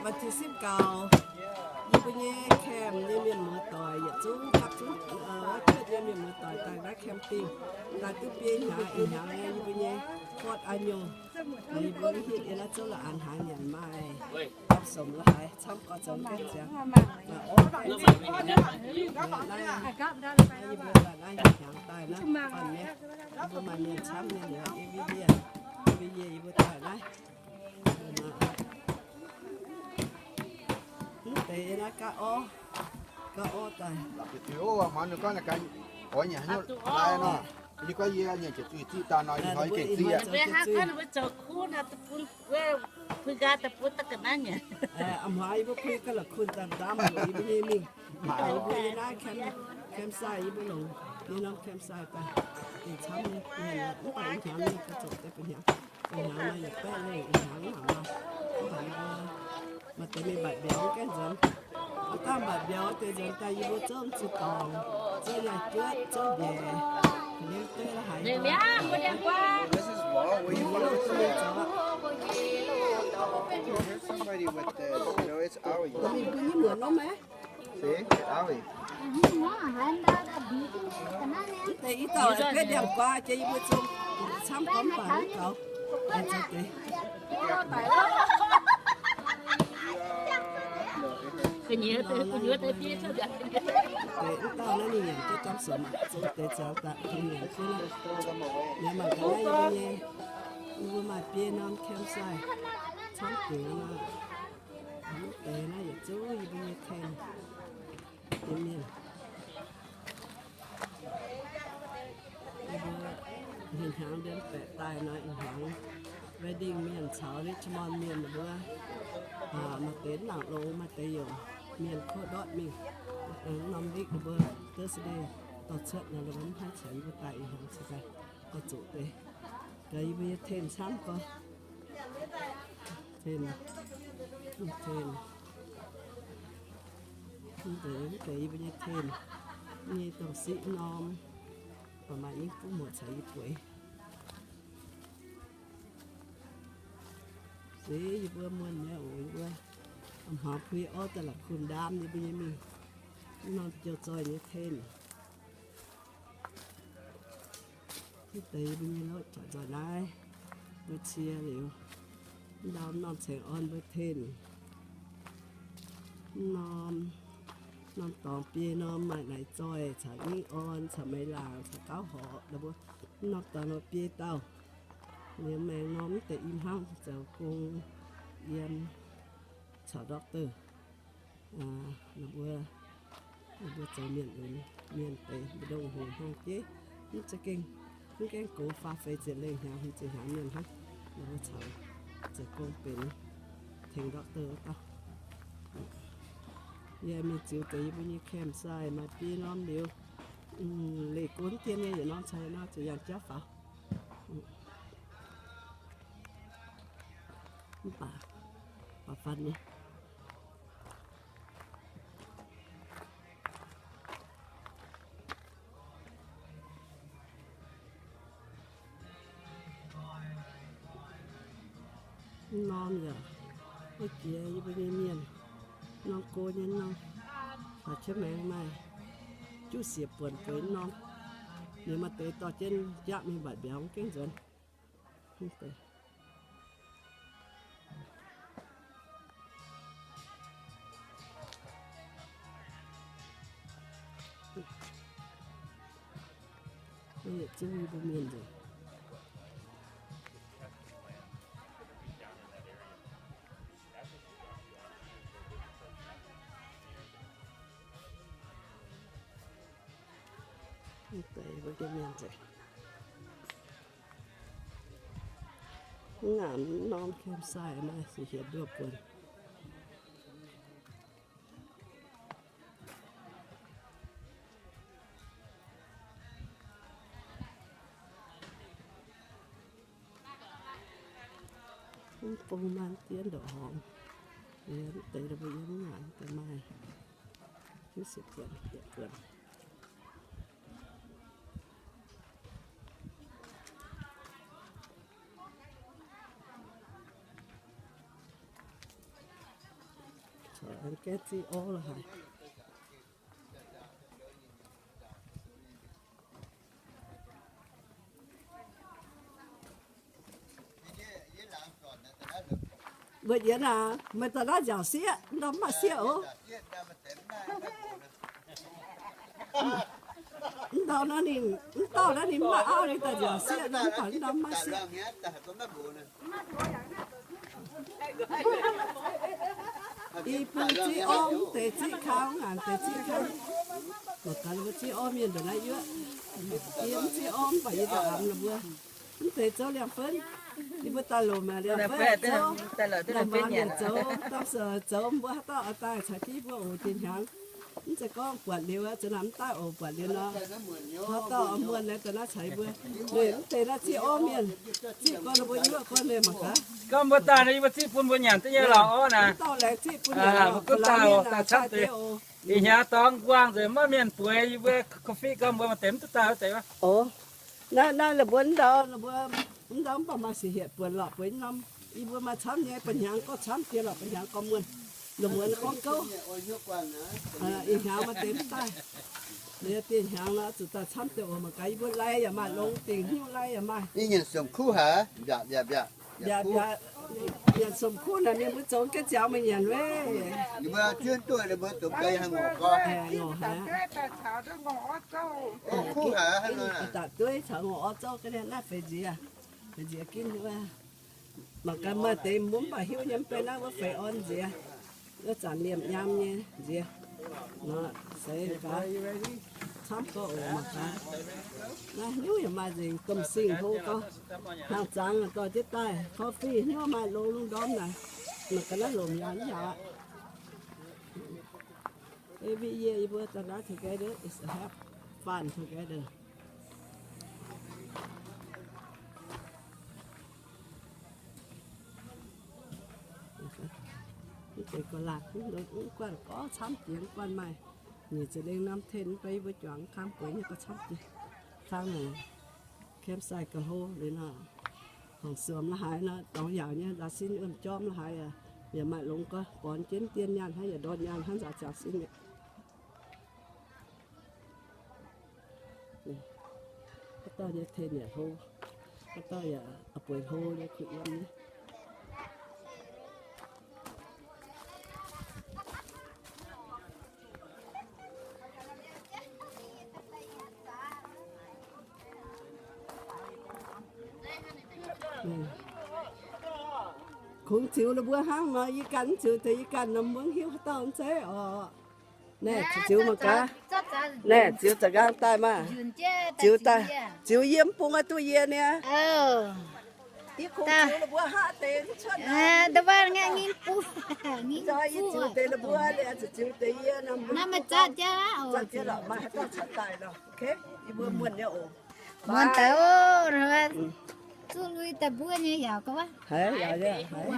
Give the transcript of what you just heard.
Ba'zinh sipv gaux, yie mbuo nyei camp nyei mienh muoz-doic yietc zungv gapv zunv, cuotv nyei mienh muoz-doic daaih naaiv camping, daaih duqv biei hnyangx, ih hnyangx nyei yie mbuo nyei fourth annual, yie mbuo hitv yiem naaiv zouv la'anx hnaangx nyanc maaih gapv somc la'haaix camv gorx zoux gaengh ziangx. Yie mbuo daaih naaiv hnyangx daaih naaiv, yie mbuo maaih mienh camv nyei, every year, every year yie mbuo daaih naaiv. Mv deix naaiv gapv orv, gapv orv daaih. Oix nyanc haaix nyungc lai nor, yie gorngv yie nyanc jienv zuiz ziqv daaih nor, yie hnoi yie gengh ziqv aqv. Aa, hmuangx yie mbuo pui ga'la'kunh daaih ndamv, yie mbuo nyei mingh. Yie mbuo yiem naaiv campsite, yie mbuo longc yie norm campsite daaih, dingc camv nyei mienh, mv baac ih hnyangx mienh ga'zoqc deix ba'hnyangx. Ih hnyangx nor yietc baeqv lengh, ih hnyangx mv baac, mv baac yie mbuo maaih deix mingh mbatc mbiauz gaengh nzuonx. Mv dangh mbatc mbiauz deix nzuonx daaih yie mbuo zouv zuqc dorngc, zouv nyaai juotv, zouv mbiaec, liemh dueiv la'haaix. Mingh bun nyei muonz nor maiv? Mv deix i dauh guaiv ndiangx-guaa jiex yie mbuo zong camv gorngv baac mv gaux. Deix mv dauh naaiv ninh nyanc jienv gamh sumc, zong deix ziangx daaih ninh nyanc jienv. Liuz mangc gaax naaiv yie mbuo nyei, yie mbuo maaih biei norm camp sai camv dingc nor. Mv deix naaiv yietc zungv yie mbuo nyei tent nyei mienh. Yie mbuo hnyangx ndien baeqc daaih nor, ih hnyangx wedding mienh caux Richmond mienh mbuo, maaih deix nangc longx, maaih deix yaac mienh kov ndortv mingh. Norm week ninh mbuo Thursday dorh cuotv nor, ninh mbuo mv haih caux yie mbuo daaih, ih hnyangx cingx daaih dorh zuqc deix. Gaax yie mbuo nyei tent camv gorx. Tent, tent. Mv deix, mv deix yie mbuo nyei tent. Nyei dongh siqv norm, baac maaih nyei buov muoc caux yie bueix. Se yie mbuo muonh nyei oc, yie mbuo hmuangx pui orv daaih la'kunh ndaam yie mbuo nyei mingh. Mv norm jiu zoih nyei tent. Mv deix mbuo nyei lorqc, jangx nzoih naaiv mbuo cie liuz, mv ndau norm cengx orn mbuo tent. Mv norm, norm dorngx biei norm maaih naaic zoih caux nyingv orn caux meix laangc caux gauv horqc mbuo. Mv norm dorngx nor biei dauh. Liuz maengx norm mv deix i hnangv zoux gong yiem caux doctor. Ninh mbuo, ninh mbuo zoux mienh lunx, mienh deix mbu'ndongx hungh hnangv jeiv, mv za'gengh, mv gaengh gox faah feix ziepc lengh hnyangx, hmz ziepc hnyangx mienh hnangv. Ninh mbuo caux zoux gong benx tengx doctor wuov dauh. Yie mingh ziux deix yie mbuo nyei camp sai maaih biei norm liuz, leih gunv dien nyei yietc norm caux yietc norm zuqc yangh jauv faaux. Mv baac, baac fun nyei. Mv norm yaac wuov jiex yie mbuo nyei mienh, norm go nyei norm, faaux jienv maengx maaih juv siec buonc bueix mv norm. Liuz maaih deix dorh jienv jaqv mingh mbatc mbiauz mv gaengh nzuonx. Yietc zungv yie mbuo mienh nzengc. Mv deix mbuo nyei mienh nzengc. Mv ngaanc norm camp sai maaih siec hietc nduoh buonc. Mv bung maanc dien ndongc horngz. Liuz mv deix mbuo yiem mv ngaanc daaih maaih juv siec buonc, yietc buonc. Gaeqv ziqv orv la'haic. Mbuo yienx aac, meih daaih naaiv nziaauc sieqv, ndau mv maaih sieqv oc. Mv ndau naaiv ninh, mv dauh naaiv ninh mv maaih auv, ninh daaih nziaauc sieqv, mv baac ndau mv maaih sieqv. Yie bun ziqv orv, mv deix ziqv kang, ngaanc deix ziqv kang. Mangc gaax mbuo ziqv orv mienh ndongc naaiv yuoqv. Yie mv ziqv orv mv baac yie daaih amx ninh mbuo. Mv deix zouv liangh fenv, yie mbuo daaih lomc liangh fenv zouv, lomc muonz mienh zoux, dangh se zoux mbuo haaix dauh oix daaih caux jienv mbuo oc, dieh hnyangx. Mv zeiz gorngv buatc liuz, za'naaic mv daaih oc, buatc liuz nor, haaix dauh muonh naaiv daaih naaiv caux mbuo. Ninh mv deix naaiv ziqv orv mienh, ziqv gorn ninh mbuo nyuoqv gorn ninh mangc gaax. Gorngv mbuo daaih nor, yie mbuo ziqv bun mbuo nyanc duqv nyei lorqc orv naaic. Mv dauh laengz ziqv bun nyanc lorqc, gunv daaih oc, daaih camv deix. Ih hnyangx dorngx nquaang nzengc, maiv mienh bueix, yie mbuo coffee gorngv mbuo maaih deix mv duqv daaih wuov deix wuov. Naaiv, naaiv la'buonc ndau, la'buonc ndau mv baac maaih siec hietc buonc lorqc, buonc norm. Yie mbuo maaih camv nyei, ba'hnyangx gorngv camv jiex lorqc, ba'hnyangx gorngv muonh. La'buonc gorngv gouv, ih hnyangx maaih deix mv daaih. Liuz dieh hnyangx nor zuqc daaih camv deix oc. Mangc gaax yie mbuo lai yaac maaih longx, dingc hnyouv lai yaac maaih. Yie nyanc somh kuv haic, mbiaauc, mbiaauc, mbiaauc. Nyanc somh kuv naaic mienh mbuo zoux gaeqv ziaux meih nyanc wuov. Ninh mbuo juov duqv ninh mbuo zoux gaeqv haaix ngorc gorx. Ngorc haic. Kuv haic, daaih dueiv caux ngorc orv zouv ga'naaiv naaiv feix nziex, feix nziex ginv wuov. Mangc gaax maaih deix mbuo mv baac hiuv nyei mv bei naaiv wuov feix orv nziex. Wuov zanc liemh nyaam nyei nziex. Nor, seix gaax. Camv gorx oc mangc gaax. Naaiv hnyouv yaac maaih nzengc, domh singh hlo gorx. Hnaangx zangx dorh jienv daaih, coffee hnyouv maaih longx lungh ndorm naaic. Mangc gaax naaiv lomc yaac mv yaac aqv. Every year yie mbuo daaih naaiv together is a have fun together. Mv deix ga'laqc, mv guanh gorx camv jiex, mv guanh maaih nyic ziepc lengh norm tent, mv baac yie mbuo juangc kang bueix nyei gorx camv jiex. Kang naaic campsite ga'hlo liuz nor, horngc suomx la'haaix nor, dorngx yaauc nyei, nzaaux sin wuom-jorm la'haaix, yaac maaih longx gorx, bornz jienv dien nyaanh hnangv, yaac ndorn nyaanh hnangv, nzaaux jaax sin mi'aqv. Haaix dauh nyei tent yaac hlo, haaix dauh yaac bueix hlo nyei, kuh yiem nyei. Kungx ziux ninh mbuo hnangv nor, yie ganh mv ziux deix, yie ganh nor mbuo hiuv haaix dauh mv zeiz oc. Naaiv ziux mangc gaax. Naaiv ziux za'nqaang daaih maah. Ziux daaih, ziux yie mv bung aqv, duqv yie niaa. Yie kungx ziux ninh mbuo hnangv deix mv cuotv naaiv. Yie ziux deix ninh mbuo, ziux deix yie nor, mv bung zatv jienv lorqc, maaih haaix dauh cuotv daaih lorqc. Yie mbuo muonh nyei oc. Muonh daaih oc, zuqv lui daaih mbuo nyei yaac gorngv. Haiz yaac, haiz.